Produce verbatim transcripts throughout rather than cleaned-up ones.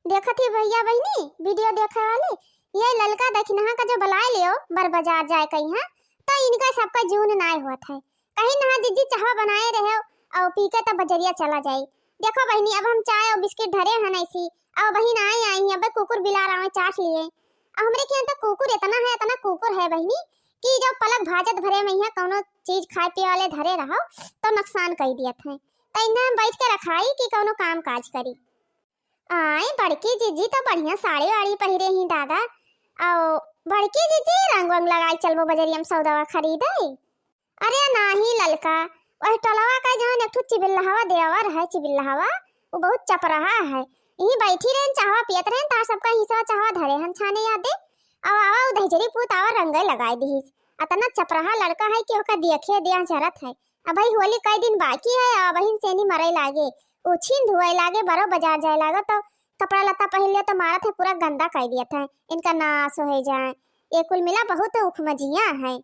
देखत ही भइया बहिनी, video देखे वाले, ये ललका दखिनहा का जो बलाए लियो बर बजार जाए कहिया, तो इनका सबका जून नाय होत है। कहिन हा जिज्जी चहवा बनाए रहे हो, अउ पी के तब बजरिया चला जाई। देखो बहिनी, अब हम चाय अउ बिस्किट धरे हन ऐसी, अउ बहिन आई आई हैं, अब कुकुर बिलार आवे चाट लिए। अउ हमरे के यहाँ तो कुकुर इतना है, इतना कुकुर है बहिनी, कि जो पलक भाजत भरे में यहाँ कौनो चीज खाए पिए वाले धरे रहो, तो नुकसान कर दियत है। तो इन्हें हम बैठ के रखाई कि कौनो काम काज करी। आय, बड़की जिज्जी तो बढ़िया साड़ी वाड़ी पहिरे ही दादा। अउ बड़की जिज्जी, रंग वंग लगाई चलबो बजरिया में सौदावा खरीदे। अरे नाही ललका, वह टोलवा का जवन एक ठो चिबिल्लहवा देवर है, चिबिल्लहवा, वो बहुत चपरहा है। यहीं बैठी रहन, चाहवा पियत रहन, तार सबका हिस्सा चाहवा धरे हन छाने यादे। अब आवा उ दहिजरी पूत आवा रंगे लगाई दिहिस। अतना चपरहा लड़का है कि ओका देखे दिया जरत है। अब भाई होली कई दिन बाकी है, अब बहिन सेनी मरे लागे, उछिन धुए लागे, बरो बजार जाए लागे तो कपड़ा लत्ता पहन लिया तो मारत है पूरा गंदा कर दियत है। इनका नाश हो जाए, ये कुल मिला बहुत उखमजिया है।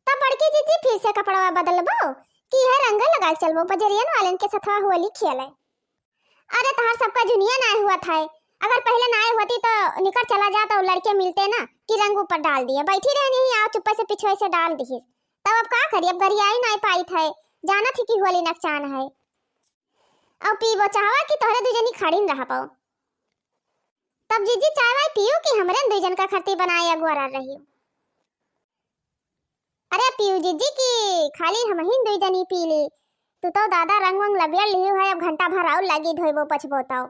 तब बड़की जिज्जी फिर से कपड़वा बदलबो कि है रंग लगाए चलबो बजरियन वालन के सथवा होली खेले। अरे तहार सबका जुनिया नाय हुआ था, अगर पहले नाय होती तो निकर चला जाता और लड़के मिलते ना कि रंग ऊपर डाल दिए, बैठी रहनी ही आओ चुप्पे से पिछुए से डाल दी। तब अब का करी, अब गरियाई नाय पाई था, जानत ही कि होली नकचान है। अब पीबो चाहवा कि तोहरे दू जनी खड़ीन रह पाओ। तब जिज्जी चाय वाय पियो कि हमरे दुई जन का खरती बनाए अगुआरा रही। अरे पियो जिज्जी कि खाली हमहिन दुई जनी पी ली। तू तो दादा रंग वंग लबियर लियो है, अब घंटा भर और लगी धोइबो पोछबो तो।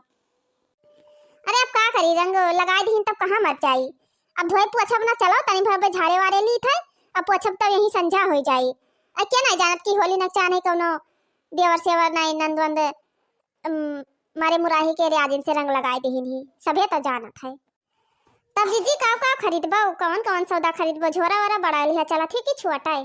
अरे अब का करी, रंग लगाए दीन तब कहाँ मर जाई। अब धोए पोछब ना, चलो तनी भर पे झाड़े वारे ली थे, अब पोछब तब यही संझा हो जाई। अब क्या नहीं जानत कि होली नकचान है, कौनो देवर सेवर नहीं, नंद वंद, अम, मारे मुराही के रियाजिन से रंग लगाए दीन ही, सभे तो जानत है। तब जिज्जी का का खरीदबो, कौन कौन सौदा खरीदबो, झोरा वोरा बड़ा लिहा चला थी कि छुअटाए।